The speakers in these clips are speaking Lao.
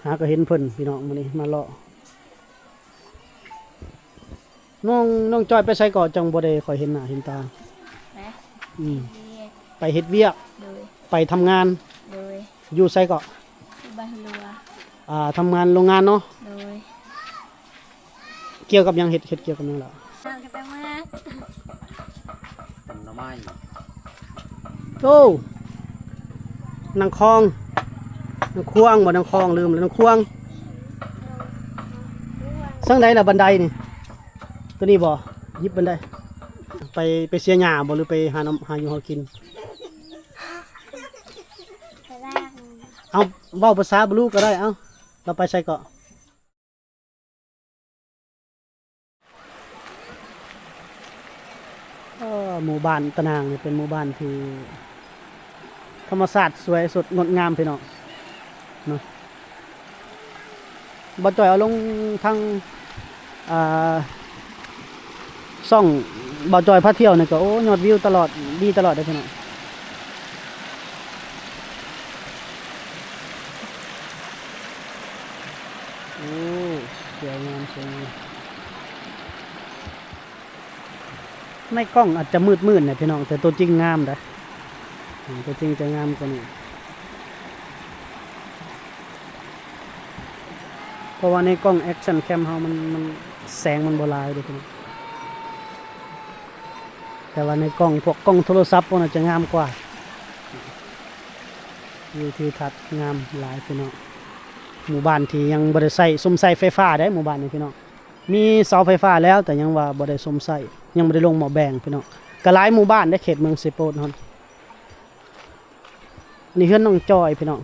ຫາກໍເຫັນເພິ່ນພີ່ນ້ອງ ມື້ນີ້ມາເລາະ. ນ້ອງ ນ້ອງຈອຍໄປໃສເກາະ ຈັ່ງບໍ່ໄດ້ຄ່ອຍເຫັນໜ້າເຫັນຕາ? ໄປ ອືມ ໄປເຮັດວຽກ. ໂດຍ ໄປທຳງານ. ໂດຍ ຢູ່ໃສເກາະ? ຢູ່ບ້ານຫ້ວຍຫຼວງ. ອ່າ ທຳງານໂຮງງານເນາະ. ໂດຍ ກ່ຽວກັບຫຍັງ? ເຮັດ ເຮັດກ່ຽວກັບຫຍັງລະ? ເອົາແຕ່ໝາກ ຕົ້ນໜໍ່ໄມ້. ໂອ້ ນາງຄອງ ນາງຄວາງບໍ່? ນາງຄອງ ລືມແລ້ວ ນາງຄວາງ. ສັງໃດລະບັນໄດນີ້? ໂຕນີ້ບໍ່? ຫຍິບບັນໄດ. ໄປ ໄປເສຍຫຍ້າບໍ່ ຫຼືໄປຫານຳ ຫາຢູ່ຫາກິນ? ເອົາ ເວົ້າພາສາບລູກໍໄດ້. ເອົາ ລາວໄປໃສເກາະ? ເອີ ໝູ່ບ້ານຕະນາງນີ້ເປັນໝູ່ບ້ານທີ່ທຳມະຊາດສວຍສົດງົດງາມພີ່ນ້ອງເນາະ. ບ່າວຈ້ອຍເອົາລົງທາງ ອ່າ ຊ່ອງບ່າວຈ້ອຍພາທ່ຽວນີ້ກໍ ໂອ້ ຍອດວິວຕະຫຼອດ ດີຕະຫຼອດເດ້ພີ່ນ້ອງ. ໂອ້ ສວຍງາມ ສວຍງາມ. ໃນກ້ອງອາດຈະມືດໆແດ່ພີ່ນ້ອງ ແຕ່ຕົວຈິງງາມເດ້. ອືມ ຕົວຈິງຈະງາມກວ່ານີ້ ເພາະວ່າໃນກ້ອງ action cam ເຮົາມັນ ມັນ ແສງມັນບໍ່ຫຼາຍເດ້ພີ່ນ້ອງ. ແຕ່ວ່າໃນກ້ອງ ພວກກ້ອງໂທລະສັບພວກນັ້ນຈະງາມກວ່າ. ວິວທິວທັດງາມຫຼາຍພີ່ນ້ອງ. ໝູ່ບ້ານທີ່ຍັງບໍ່ໄດ້ໃຊ້ ສຸມໃຊ້ໄຟຟ້າເດ້ ໝູ່ບ້ານນີ້ພີ່ນ້ອງ. ມີເສົາໄຟຟ້າແລ້ວ ແຕ່ຍັງວ່າບໍ່ໄດ້ຊົມໃຊ້ ຍັງບໍ່ໄດ້ລົງໝໍ້ແບງພີ່ນ້ອງ. ກະຫຼາຍໝູ່ບ້ານໃນເຂດເມືອງເຊໂປນເຮົາ. ອັນນີ້ເຮືອນນ້ອງຈອຍພີ່ນ້ອງ.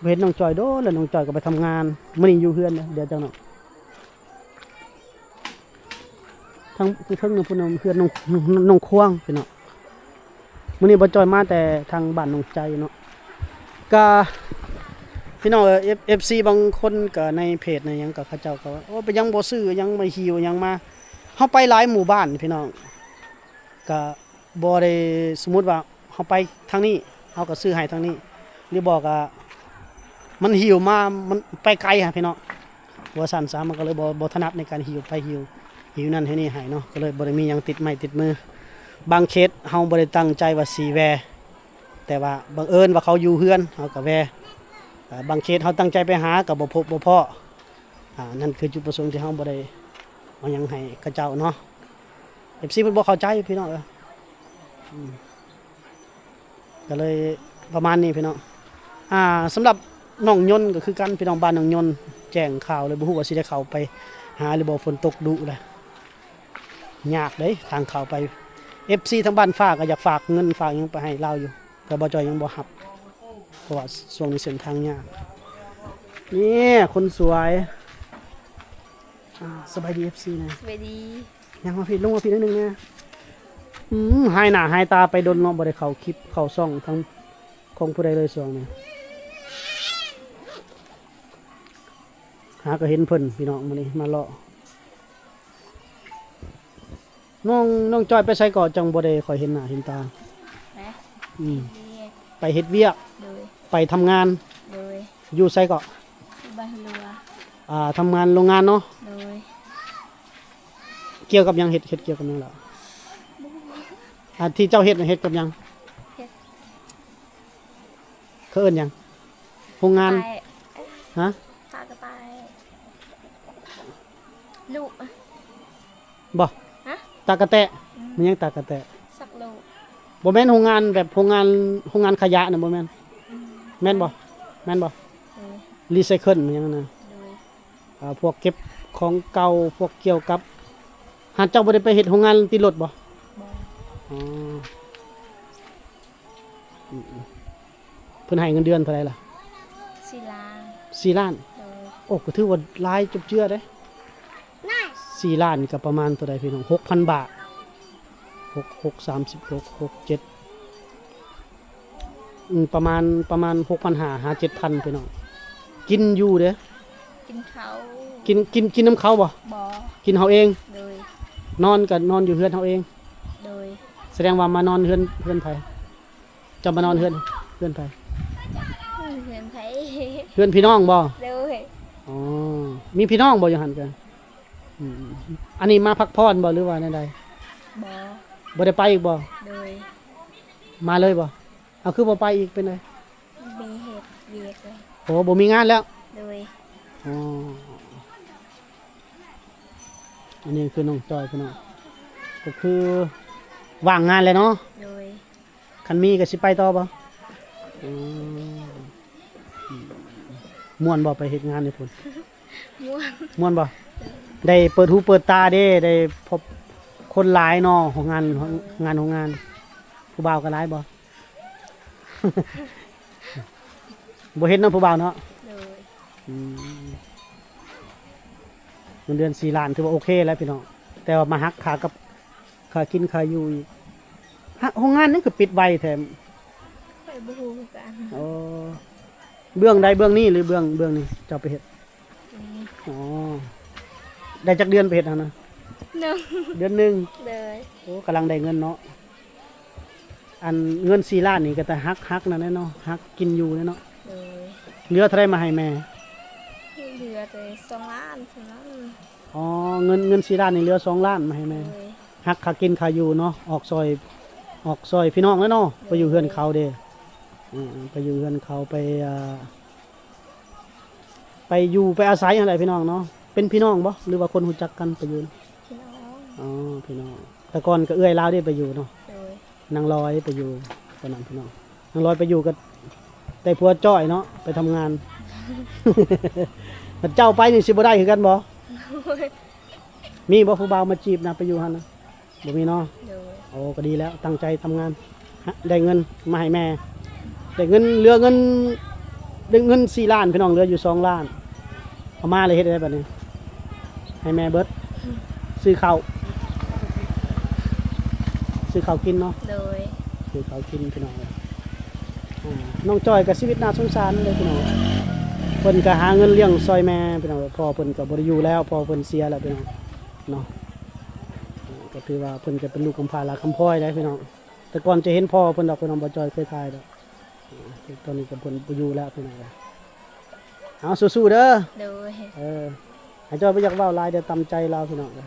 ບໍ່ເຫັນນ້ອງຈອຍໂດນແລ້ວ ນ້ອງຈອຍກໍໄປທຳງານ. ມື້ນີ້ຢູ່ເຮືອນເດ້ ດຽວຈັກໜ້ອຍ. ທາງເທິງນັ້ນພຸ້ນນະ ເຮືອນນ້ອງ ນ້ອງຄວາງພີ່ນ້ອງ. ມື້ນີ້ບ່າວຈ້ອຍມາແຕ່ທາງບ້ານໜອງໄຈເນາະ. ກະ ພີ່ນ້ອງເອີຍ ເອັຟ ເອັຟຊີບາງຄົນກະໃນເພຈໃນຫຍັງກະເຂົາເຈົ້າກະວ່າ ໂອ້ ເປັນຫຍັງບໍ່ຊື້ຫຍັງມາຫິ້ວຫຍັງມາ. ເຮົາໄປຫຼາຍໝູ່ບ້ານພີ່ນ້ອງ ກະບໍ່ໄດ້ ສົມມຸດວ່າເຮົາໄປທາງນີ້ ເຮົາກະຊື້ໃຫ້ທາງນີ້ ຫຼືບໍ່ກະມັນຫິ້ວມາ ມັນໄປໄກຫັ້ນພີ່ນ້ອງ. ວ່າຊັ້ນຊະ ມັນກໍເລີຍບໍ່ ບໍ່ຖະໜັດໃນການຫິ້ວໄປຫິ້ວ ຫິ້ວນັ້ນຫິ້ວນີ້ໃຫ້ເນາະ ກໍເລີຍບໍ່ໄດ້ມີຫຍັງຕິດໄມ້ຕິດມື. ບາງເຂດເຮົາບໍ່ໄດ້ຕັ້ງໃຈວ່າຊິແວ່ ແຕ່ວ່າບັງເອີນວ່າເຂົາຢູ່ເຮືອນ ເຮົາກໍແວ່. ເອີ ບາງເຂດເຮົາຕັ້ງໃຈໄປຫາກໍບໍ່ພົບບໍ່ພໍ້. ອາ ນັ້ນຄືຈຸດປະສົງທີ່ເຮົາບໍ່ໄດ້ເອົາຫຍັງໃຫ້ເຂົາເຈົ້າເນາະ. ເອັຟຊີເພິ່ນບໍ່ເຂົ້າໃຈພີ່ນ້ອງເອີຍ. ອືມ ກໍເລີຍປະມານນີ້ພີ່ນ້ອງ. ອ່າ ສຳລັບໜອງຍົນກໍຄືກັນພີ່ນ້ອງ ບ້ານໜອງຍົນ ແຈ້ງຂ່າວເລີຍ ບໍ່ຮູ້ວ່າຊິໄດ້ເຂົ້າໄປຫາຫຼືບໍ່ ຝົນຕົກດຸແລ້ວ ຍາກເດ້ທາງເຂົ້າໄປ. ເອັຟຊີທາງບ້ານຟ້າກໍຢາກຝາກເງິນຝາກຫຍັງໄປໃຫ້ລາວຢູ່ ແຕ່ບ່າວຈ້ອຍຍັງບໍ່ຮັບ ເພາະວ່າຊ່ວງນີ້ເສັ້ນທາງຍາກ. ນີ້ຄົນສວຍ ອ່າ ສະບາຍດີ ເອັຟຊີ ນະ. ສະບາຍດີ. ຍັງມາພີ້ ລົງມາພີ້ໜ້ອຍໜຶ່ງແດ່. ອືມ ຫາຍໜ້າຫາຍຕາໄປດົນເນາະ ບໍ່ໄດ້ເຂົ້າຄລິບເຂົ້າຊ່ອງທາງຂອງຜູ້ໃດເລີຍຊ່ວງນີ້. ຫາກໍເຫັນເພິ່ນພີ່ນ້ອງ ມື້ນີ້ມາເລາະ. ນ້ອງ ນ້ອງຈອຍໄປໃສເກາະ ຈັ່ງບໍ່ໄດ້ຄ່ອຍເຫັນໜ້າເຫັນຕາ? ໄປ ອືມ ເຮັດວຽກ. ໄປເຮັດວຽກ. ໂດຍ ໄປທຳງານ. ໂດຍ ຢູ່ໃສເກາະ? ຢູ່ບ້ານຫ້ວຍຫຼວງ. ອ່າ ທຳງານໂຮງງານເນາະ. ໂດຍ ກ່ຽວກັບຫຍັງ? ເຮັດ ເຮັດກ່ຽວກັບຫຍັງລະ? ອ່າ ທີ່ເຈົ້າເຮັດນະ ເຮັດກັບຫຍັງ? ເຮັດ ເຂົາເອີ້ນຫຍັງ? ໂຮງງານ? ຮະ? ປາກະໄປ ລູກ ບໍ່? ຮະ? ຕາກະແຕະ. ອືມ ມັນຫຍັງຕາກະແຕະ? ສັກລູກ. ບໍ່ແມ່ນໂຮງງານແບບໂຮງງານ ໂຮງງານຂະຫຍະນະ ບໍ່ແມ່ນ? ອືມ ແມ່ນບໍ່? ແມ່ນບໍ່? ເອີ ຣີໄຊເຄິນຫຍັງນະ? ໂດຍ ອ່າ ພວກເກັບຂອງເກົ່າ ພວກກ່ຽວກັບ ຫາເຈົ້າບໍ່ໄດ້ໄປເຮັດໂຮງງານຕິດລົດບໍ່? ບໍ່. ອໍ ອືມ ເພິ່ນໃຫ້ເງິນເດືອນເທົ່າໃດລະ? ສີ່ລ້ານ. ສີ່ລ້ານ? ໂດຍ ໂອ້ ກໍຖືວ່າຫຼາຍຈົບເຈືອເດ້. ສີ່ລ້ານກໍປະມານເທົ່າໃດພີ່ນ້ອງ? ຫົກພັນບາດ. ຫົກ ຫົກ ສາມສິບຫົກ ຫົກ ເຈັດ ອືມ ປະມານ ປະມານຫົກພັນຫ້າຫາເຈັດພັນພີ່ນ້ອງ. ກິນຢູ່ເດ້? ກິນເຂົ້າ. ກິນ ກິນ ກິນນຳເຂົາບໍ່? ບໍ່. ກິນເຮົາເອງ? ໂດຍ. ນອນກໍນອນຢູ່ເຮືອນເຮົາເອງ? ໂດຍ. ສະແດງວ່າມານອນເຮືອນ ເຮືອນໃຜ? ເຈົ້າມານອນເຮືອນ ເຮືອນໃຜ? ເຮືອນ ເຮືອນໃຜ? ເຮືອນພີ່ນ້ອງບໍ່? ໂດຍ. ອໍ ມີພີ່ນ້ອງບໍ່ຢູ່ຫັ້ນກະ? ອືມ ອັນນີ້ມາພັກຜ່ອນບໍ່ ຫຼືວ່າແນວໃດ? ບໍ່. ບໍ່ໄດ້ໄປອີກບໍ່? ໂດຍ. ມາເລີຍບໍ່? ເອົາ ຄືບໍ່ໄປອີກ ເປັນໃດ? ມີເຮັດວຽກແລ້ວ. ໂອ້ ບໍ່ມີງານແລ້ວ? ໂດຍ. ອໍ ອັນນີ້ຄືນ້ອງຈ້ອຍພີ່ນ້ອງ ກໍຄືວ່າງງານແລ້ວເນາະ? ໂດຍ. ຄັນມີກໍຊິໄປຕໍ່ບໍ່? ອືມ ມ່ວນບໍ່ໄປເຮັດງານຢູ່ພຸ້ນ? ມ່ວນ. ມ່ວນບໍ່? ໄດ້ເປີດຫູເປີດຕາເດ້ ໄດ້ພົບຄົນຫຼາຍເນາະ ໂຮງງານ ງານໂຮງງານ. ຜູ້ບ່າວກໍຫຼາຍບໍ່? ບໍ່ເຫັນເນາະຜູ້ບ່າວເນາະ? ໂດຍ. ອືມ ເງິນເດືອນສີ່ລ້ານ ຖືວ່າໂອເຄແລ້ວພີ່ນ້ອງ ແຕ່ວ່າມາຫັກຄ່າກັບຄ່າກິນຄ່າຢູ່ອີກ. ຮະ ໂຮງງານນີ້ຄືປິດໄວແທ້? ຂ້ອຍບໍ່ຮູ້ຄືກັນ. ໂອ້ ເບື້ອງໃດ ເບື້ອງນີ້ ຫຼືເບື້ອງ ເບື້ອງນີ້ເຈົ້າໄປເຮັດ? ອືມ ອໍ ໄດ້ຈັກເດືອນໄປເຮັດຫັ້ນນະ? ໜຶ່ງ ເດືອນໜຶ່ງ. ໂດຍ. ໂອ້ ກຳລັງໄດ້ເງິນເນາະ. ອັນເງິນສີ່ລ້ານນີ້ກໍແຕ່ຫັກ ຫັກນັ້ນແຫຼະເນາະ ຫັກກິນຢູ່ແຫຼະເນາະ. ໂດຍ. ເຫຼືອເທົ່າໃດມາໃຫ້ແມ່? ເຫຼືອແຕ່ສອງລ້ານເທົ່ານັ້ນ. ອໍ ເງິນ ເງິນສີ່ລ້ານນີ້ເຫຼືອສອງລ້ານມາໃຫ້ແມ່. ໂດຍ. ຫັກຄ່າກິນຄ່າຢູ່ເນາະ ອອກຊ່ອຍ ອອກຊ່ອຍພີ່ນ້ອງແຫຼະເນາະ. ໂດຍ. ໄປຢູ່ເຮືອນເຂົາເດ້. ອືມ ໄປຢູ່ເຮືອນເຂົາ ໄປ ອ່າ ໄປຢູ່ໄປອາໄສຫັ້ນແຫຼະພີ່ນ້ອງເນາະ. ເປັນພີ່ນ້ອງບໍ່ ຫຼືວ່າຄົນຮູ້ຈັກກັນໄປຢູ່? ພີ່ນ້ອງ. ອໍ ພີ່ນ້ອງ. ແຕ່ກ່ອນກໍເອື້ອຍລາວເດ້ໄປຢູ່ເນາະ? ໂດຍ. ນາງລອຍໄປຢູ່ຕອນນັ້ນພີ່ນ້ອງ ນາງລອຍໄປຢູ່ກໍໄດ້ຜົວຈ້ອຍເນາະ ໄປທຳງານ. ເຈົ້າໄປນີ້ຊິບໍ່ໄດ້ຄືກັນບໍ່? ມີບໍ່ຜູ້ບ່າວມາຈີບນະ ໄປຢູ່ຫັ້ນນະ? ບໍ່ມີເນາະ? ໂດຍ. ໂອ້ ກໍດີແລ້ວ ຕັ້ງໃຈທຳງານ ໄດ້ເງິນມາໃຫ້ແມ່ ໄດ້ເງິນ ເຫຼືອເງິນ ໄດ້ເງິນສີ່ລ້ານພີ່ນ້ອງ ເຫຼືອຢູ່ສອງລ້ານ. ເອົາມາແລ້ວເຮັດໄດ້ບັດນີ້ ໃຫ້ແມ່ເບິດ ຊື້ເຂົ້າ ຊື້ເຂົ້າກິນເນາະ. ໂດຍ. ຊື້ເຂົ້າກິນພີ່ນ້ອງເອີຍ. ອາ ນ້ອງຈ້ອຍກໍຊີວິດໜ້າສົງສານເດ້ພີ່ນ້ອງ ເພິ່ນກໍຫາເງິນລ້ຽງຊ່ອຍແມ່ພີ່ນ້ອງເອີຍ. ພໍ່ເພິ່ນກໍບໍ່ໄດ້ຢູ່ແລ້ວ ພໍ່ເພິ່ນເສຍແລ້ວພີ່ນ້ອງເນາະ. ກໍຖືວ່າເພິ່ນກໍເປັນລູກກຳພ້າຫຼ້າຄຳພ້ອຍໄດ໋ພີ່ນ້ອງ. ແຕ່ກ່ອນຈະເຫັນພໍ່ເພິ່ນດອກພີ່ນ້ອງ ບໍ່ຈ້ອຍເຄີຍຖ່າຍດອກ. ຕອນນີ້ກໍເພິ່ນບໍ່ຢູ່ແລ້ວພີ່ນ້ອງເອີຍ. ເອົາ ສູ້ໆເດີ. ໂດຍ. ເອີ ໃຫ້ຈ້ອຍບໍ່ຢາກເວົ້າຫຼາຍ ດຽວຕາມໃຈລາວພີ່ນ້ອງເອີຍ.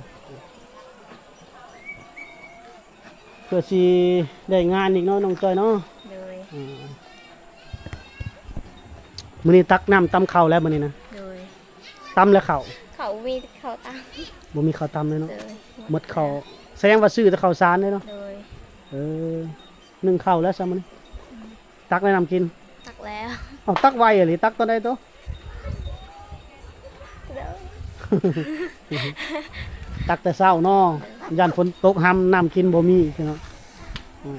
ເພື່ອຊິໄດ້ງານອີກເນາະ ນ້ອງຈ້ອຍເນາະ. ໂດຍ. ອືມ ມື້ນີ້ຕັກນ້ຳຕຳເຂົ້າແລ້ວມື້ນີ້ນະ. ໂດຍ. ຕຳແລ້ວເຂົ້າ? ເຂົ້າມີເຂົ້າຕຳ. ບໍ່ມີເຂົ້າຕຳເລີຍເນາະ. ໂດຍ. ໝົດເຂົ້າ ສະແດງວ່າຊື້ແຕ່ເຂົ້າສານເດ້ເນາະ. ໂດຍ. ເອີ ໜຶ້ງເຂົ້າແລ້ວຊະມື້ນີ້. ອືມ ຕັກແລ້ວນ້ຳກິນ? ຕັກແລ້ວ. ເອົາ ຕັກໄວອີ່ຫຼີ ຕັກຕອນໃດໂຕ? ໂດຍ. ຕັກແຕ່ເຊົ້າເນາະ. ໂດຍ. ຢ້ານຝົນຕົກ ຫຳນ້ຳກິນບໍ່ມີພີ່ນ້ອງ. ອືມ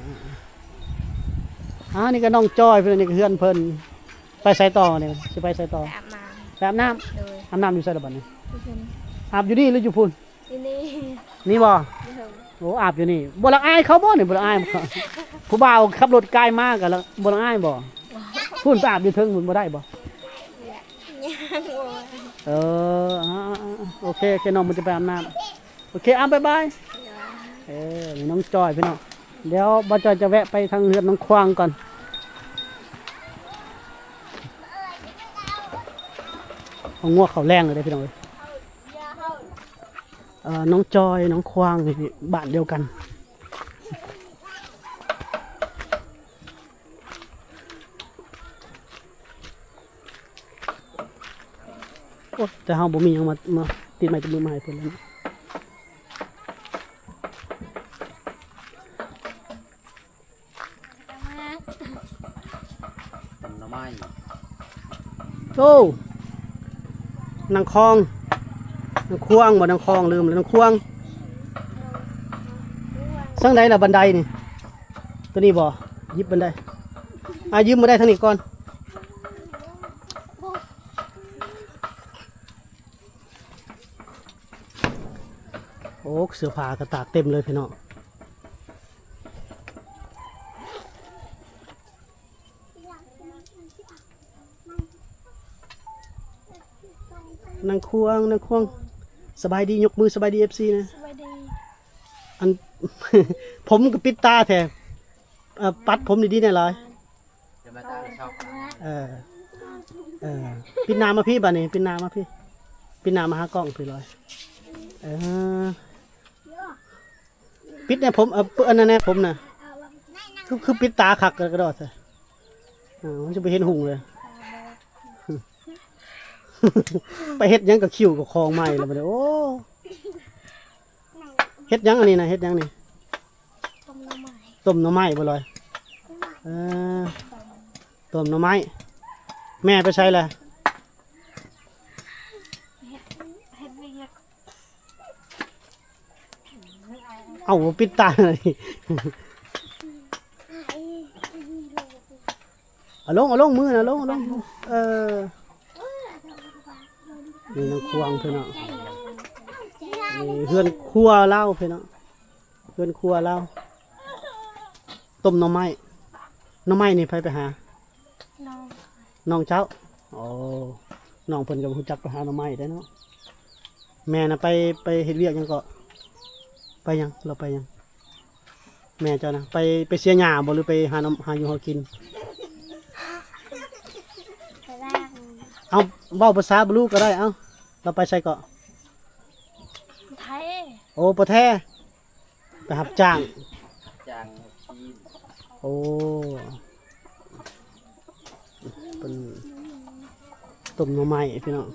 ອາ ນີ້ກໍນ້ອງຈ້ອຍເພິ່ນ ນີ້ກໍເຮືອນເພິ່ນ. ໄປໃສຕໍ່ນີ້? ຊິໄປໃສຕໍ່? ໄປອາບນ້ຳ. ໄປອາບນ້ຳ? ໂດຍ. ອາບນ້ຳຢູ່ໃສລະບັດນີ້? ຢູ່ເທິງ. ອາບຢູ່ນີ້ຫຼືຢູ່ພຸ້ນ? ຢູ່ນີ້. ນີ້ບໍ່? ຢູ່ເທິງ. ໂອ້ ອາບຢູ່ນີ້ ບໍ່ລະອາຍເຂົາບໍ່ນີ້? ບໍ່ລະອາຍບໍ່? ຜູ້ບ່າວຂັບລົດກາຍມາກໍລະ ບໍ່ລະອາຍບໍ່? ບໍ່. ພຸ້ນໄປອາບຢູ່ເທິງພຸ້ນບໍ່ໄດ້ບໍ່? ຍ່າງບໍ່ໄດ້. ເອີ ອ່າໆໆ ໂອເຄ ໂອເຄ ນ້ອງມັນຈະໄປອາບນ້ຳ. ໂອເຄ ອ້າວ ບາຍບາຍ. ບາຍບາຍ. ເອີ ນີ້ນ້ອງຈອຍພີ່ນ້ອງ. ດຽວບ່າວຈອຍຈະແວະໄປທາງເຮືອນນ້ອງຂວາງກ່ອນ. ເອົາງົວເຂົ້າແລງເລີຍເດ້ພີ່ນ້ອງເອີຍ. ເອີ ນ້ອງຈອຍ ນ້ອງຂວາງ ນີ້ບ້ານດຽວກັນ. ໂອ້ ແຕ່ເຮົາບໍ່ມີຫຍັງມາ ມາຕິດໄມ້ຕິດມືມາໃຫ້ເພິ່ນແລ້ວເນາະ. ຕຳໜໍ່ໄມ້. ໂອ້ ນາງຄອງ ນາງຄວາງບໍ່? ນາງຄອງ ລືມແລ້ວ ນາງຄວາງ. ທາງໃດລະບັນໄດນີ້? ໂຕນີ້ບໍ່? ຫຍິບບັນໄດ. ອ່າ ຢືມບັນໄດທາງນີ້ກ່ອນ. ໂອ້ ເສື້ອຜ້າກໍຕາກເຕັມເລີຍພີ່ນ້ອງ. ນາງຄວາງ ນາງຄວາງ ສະບາຍດີ ຍົກມືສະບາຍດີ ເອັຟຊີ ນະ. ສະບາຍດີ. ອັນ ຜົມກໍປິດຕາແທ້. ເອີ ປັດຜົມດີໆແດ່ຫຼາຍ. ເອີ ເອີ ເອີ ປິດໜ້າມາພີ້ບາດນີ້ ປິດໜ້າມາພີ້ ປິດໜ້າມາຫາກ້ອງພີ້ລອຍ. ເອີ ປິດແດ່ຜົມ ເອີ ເປີດອັນນັ້ນແດ່ຜົມນະ ຄື ຄືປິດຕາຄັກກະດອດແທ້. ເອີ ມັນຈະໄປເຫັນຮຸ່ງເລີຍ. ໄປເຮັດຫຍັງກະຄິ້ວກະຄອງໃໝ່ແລ້ວບາດນີ້. ໂອ້ ເຮັດຫຍັງອັນນີ້ນະ ເຮັດຫຍັງນີ້? ຕົ້ມໜໍ່ໄມ້ ຕົ້ມໜໍ່ໄມ້ບໍ່ລອຍ? ເອີ ຕົ້ມໜໍ່ໄມ້. ແມ່ໄປໃສລະ? ເຮັດ ເຮັດວຽກ. ເອົາ ປິດຕາເລີຍ. ເອົາລົງ ເອົາລົງ ມືນະ ເອົາລົງ ເອົາລົງ. ເອີ ນີ້ນາງຄວາງເພິ່ນເນາະ ນີ້ເຮືອນຄົວລາວເພິ່ນເນາະ ເຮືອນຄົວລາວ. ຕົ້ມໜໍ່ໄມ້ ໜໍ່ໄມ້ນີ້ໃຜໄປຫາ? ນ້ອງ ນ້ອງເຈົ້າ. ໂອ້ ນ້ອງເພິ່ນກະຮູ້ຈັກໄປຫາໜໍ່ໄມ້ໄດ້ເນາະ. ແມ່ນະໄປ ໄປເຮັດວຽກຫຍັງເກາະ? ໄປຫຍັງ? ລາວໄປຫຍັງ? ແມ່ເຈົ້ານະ ໄປ ໄປເສຍຫຍ້າບໍ່ ຫຼືໄປຫານຳ ຫາຢູ່ຫາກິນ? ໄປລ້າງ. ເອົາ ເວົ້າພາສາບລູກກະໄດ້. ເອົາ ລາວໄປໃສເກາະ? ໄທ. ໂອ້ ປະແທ ໄປຮັບຈ້າງ ຈ້າງຈີນ. ໂອ້ ເປັນຕົ້ມໜໍ່ໄມ້ພີ່ນ້ອງ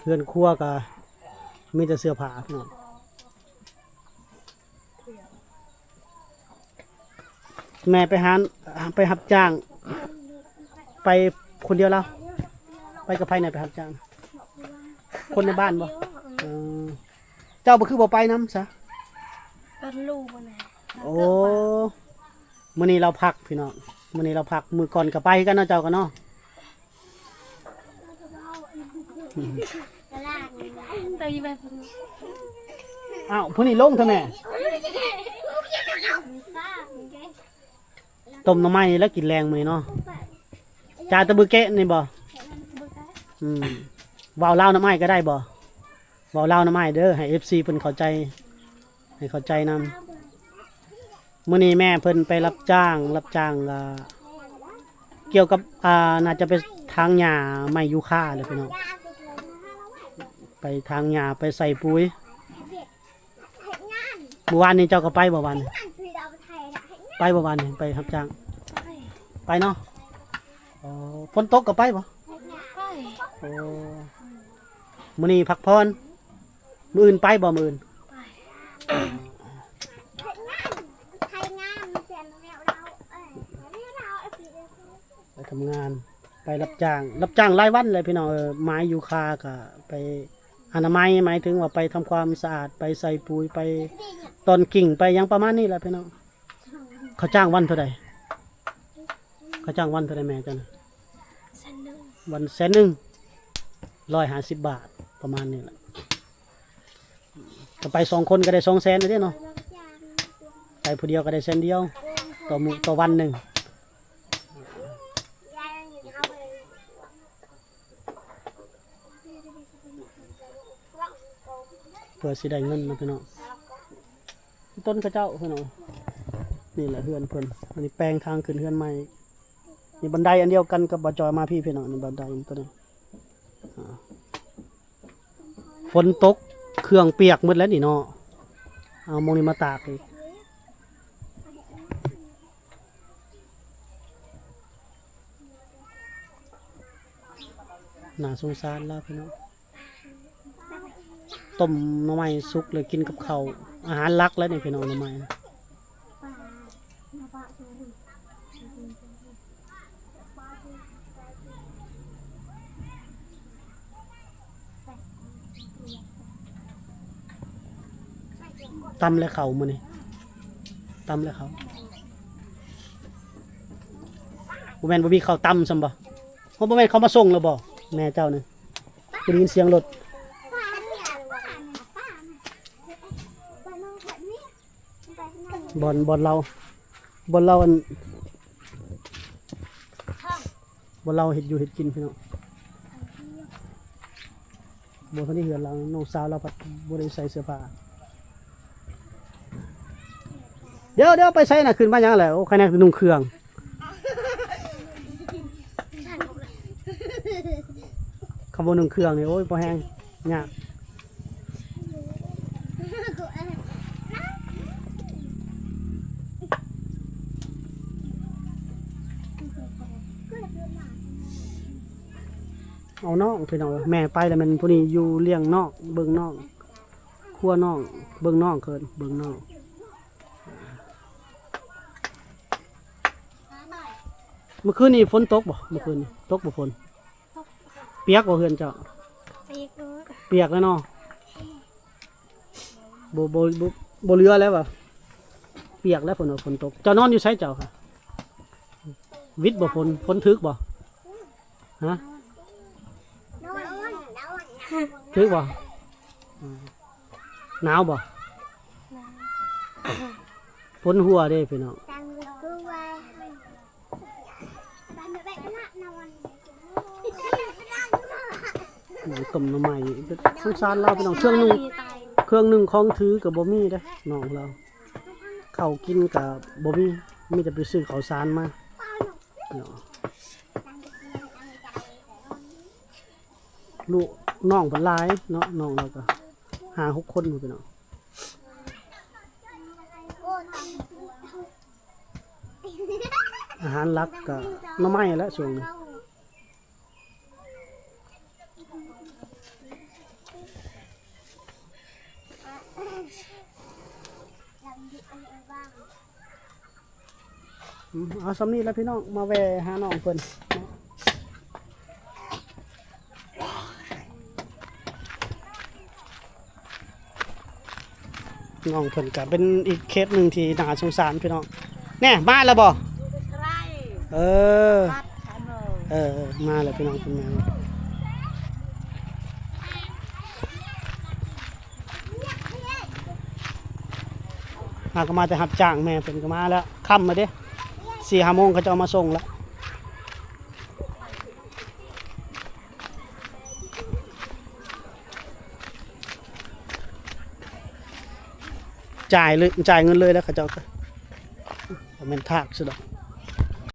ເຮືອນຄົວກະມີແຕ່ເສື້ອຜ້າພີ່ນ້ອງ. ແມ່ໄປຫາ ໄປຮັບຈ້າງ ໄປຄົນດຽວລາວ? ໄປກັບໃຜແດ່ໄປຮັບຈ້າງ? ຄົນໃນບ້ານບໍ່? ເອີ ເຈົ້າບໍ່ຄືບໍ່ໄປນຳຊະ? ເປັນລູກແມ່. ໂອ້ ມື້ນີ້ລາວພັກພີ່ນ້ອງ ມື້ນີ້ລາວພັກ ມື້ກ່ອນກະໄປຄືກັນເນາະ ເຈົ້າກະເນາະ. ອ້າວ ຜູ້ນີ້ລົງເທື່ອແມ່. ຕົ້ມໜໍ່ໄມ້ນີ້ແຫຼະກິນແລງມື້ນີ້ເນາະ. ຈ່າຍແຕ່ບຶເກະນີ້ບໍ່? ອືມ ເວົ້າລາວນຳອ້າຍກະໄດ້ບໍ່? ເວົ້າລາວນຳອ້າຍເດີ ໃຫ້ເອັຟຊີເພິ່ນເຂົ້າໃຈ ໃຫ້ເຂົ້າໃຈນຳ. ມື້ນີ້ແມ່ເພິ່ນໄປຮັບຈ້າງ ຮັບຈ້າງ ອ່າ ກ່ຽວກັບ ອ່າ ໜ້າຈະໄປຖາງຫຍ້າໄມ້ຢູຄາແຫຼະພີ່ນ້ອງ ໄປຖາງຫຍ້າ ໄປໃສ່ປຸຍ. ມື້ວານນີ້ເຈົ້າກະໄປບໍ່ວານນີ້? ໄປບໍ່ວານນີ້ ໄປຮັບຈ້າງ? ໄປເນາະ. ໂອ້ ຝົນຕົກກະໄປບໍ່? ໄປ. ໂອ້ ມື້ນີ້ພັກຜ່ອນ ມື້ອື່ນໄປບໍ່? ມື້ອື່ນໄປ. ໄປທຳງານ ໄປຮັບຈ້າງ ຮັບຈ້າງຫຼາຍວັນແຫຼະພີ່ນ້ອງ. ເອີ ໄມ້ຢູຄາກະໄປອະນາໄມ ໝາຍເຖິງວ່າໄປທຳຄວາມສະອາດ ໄປໃສ່ປຸຍ ໄປຕອນກິ່ງ ໄປຫຍັງປະມານນີ້ແຫຼະພີ່ນ້ອງ. ເຂົາຈ້າງວັນເທົ່າໃດ? ເຂົາຈ້າງວັນເທົ່າໃດແມ່ເຈົ້ານະ? ແສນໜຶ່ງ. ວັນແສນໜຶ່ງ ຮ້ອຍຫ້າສິບບາດ ປະມານນີ້ແຫຼະ. ກະໄປສອງຄົນກະໄດ້ສອງແສນເດ້ເນາະ ໄປຜູ້ດຽວກະໄດ້ແສນດຽວ ຕໍ່ມື້ ຕໍ່ວັນໜຶ່ງ. ເພື່ອຊິໄດ້ເງິນເນາະພີ່ນ້ອງ. ຕົ້ນຂະເຈົ້າພີ່ນ້ອງ ນີ້ແຫຼະເຮືອນເພິ່ນ. ອັນນີ້ແປງທາງຂຶ້ນເຮືອນໃໝ່ ນີ້ບັນໄດອັນດຽວກັນກັບບ່າວຈອຍມາພີ້ພີ່ນ້ອງ ນີ້ບັນໄດຕົວນີ້. ອ່າ ຝົນຕົກເຄື່ອງປຽກໝົດແລ້ວນີ້ເນາະ. ເອົາໝ່ອງນີ້ມາຕາກອີກ. ໜ້າສົງສານລາວພີ່ນ້ອງ. ຕົ້ມໜໍ່ໄມ້ສຸກແລ້ວກິນກັບເຂົ້າ ອາຫານຫຼັກແລ້ວນີ້ພີ່ນ້ອງ ໜໍ່ໄມ້. ຕຳແລະເຂົ້າມື້ນີ້ ຕຳແລະເຂົ້າ. ບໍ່ແມ່ນບໍ່ມີເຂົ້າຕຳຊ້ຳບໍ່? ເຮົາບໍ່ແມ່ນເຂົາມາສົ່ງແລ້ວບໍ່? ແມ່ເຈົ້ານີ້ ໄດ້ຍິນສຽງລົດ. ບ່ອນ ບ່ອນລາວ ບ່ອນລາວ ອັນ ບ່ອນລາວເຮັດຢູ່ເຮັດກິນພີ່ນ້ອງ. ບໍ່ທັນໄດ້ເຮືອນລາວ ນ້ອງສາວລາວພັດບໍ່ໄດ້ໃສ່ເສື້ອຜ້າ. ດຽວ ດຽວ ໄປໃສນະ? ຂຶ້ນມາຫຍັງແຫຼະ? ໂອ້ ໃຄແນ່ນຸ່ງເຄື່ອງ. ສັນອອກເລີຍ ຄັນບໍ່ໜຶ້ງເຄື່ອງນີ້ ໂອ້ຍ ບໍ່ແຮງ ຍາກ. ເອົານ້ອງ ພີ່ນ້ອງເອີຍ ແມ່ໄປແລ້ວ ແມ່ນຜູ້ນີ້ຢູ່ລ້ຽງນ້ອງ ເບິ່ງນ້ອງ ຄົວນ້ອງ ເບິ່ງນ້ອງ ເອີ້ນເບິ່ງນ້ອງ. ມື້ຄືນນີ້ຝົນຕົກບໍ່? ມື້ຄືນນີ້ຕົກບໍ່ຝົນ? ປຽກບໍ່ເຮືອນເຈົ້າ? ປຽກເລີຍ ປຽກແລ້ວເນາະ ບໍ່ ບໍ່ ບໍ່ ບໍ່ເຫຼືອແລ້ວວ່າ ປຽກແລ້ວ ຝົນ ຝົນຕົກ. ເຈົ້ານອນຢູ່ໃສເຈົ້າ? ຫະ ວິດບໍ່ຝົນ? ຝົນຖືກບໍ່? ຮະ ຖືກບໍ່? ໜາວບໍ່? ຝົນຫົວເດ້ພີ່ນ້ອງ. ໜັງຕົ້ມໜໍ່ໄມ້ ສົງສານລາວພີ່ນ້ອງ ເຄື່ອງໜຶ່ງ ເຄື່ອງໜຶ່ງຂອງຖືກໍບໍ່ມີເດ້ນ້ອງລາວ ເຂົ້າກິນກໍບໍ່ມີ ມີແຕ່ໄປຊື້ເຂົ້າສານມາເນາະ. ລູກນ້ອງເພິ່ນຫຼາຍເນາະ ນ້ອງລາວກໍຫ້າຫົກຄົນພຸ້ນພີ່ນ້ອງ. ອາຫານຫຼັກກໍໜໍ່ໄມ້ແຫຼະຊ່ວງນີ້. ອືມ ເອົາສ່ຳນີ້ລະພີ່ນ້ອງ ມາແວ່ຫານ້ອງເພິ່ນເນາະ. ນ້ອງເພິ່ນກະເປັນອີກເຄສໜຶ່ງທີ່ໜ້າສົງສານພີ່ນ້ອງ. ແນ່ ມາແລ້ວບໍ່? ເອີ ເອີ ເອີ ມາແລ້ວພີ່ນ້ອງ ເພິ່ນມາແລ້ວ. ຫາກໍມາແຕ່ຮັບຈ້າງ ແມ່ເພິ່ນກໍມາແລ້ວ ຄ່ຳແລ້ວເດ້ ສີ່ຫ້າໂມງເຂົາເຈົ້າມາສົ່ງແລ້ວ. ຈ່າຍເລີຍ ຈ່າຍເງິນເລີຍແລ້ວເຂົາເຈົ້າກໍ ບໍ່ແມ່ນທາກຊະດອກ.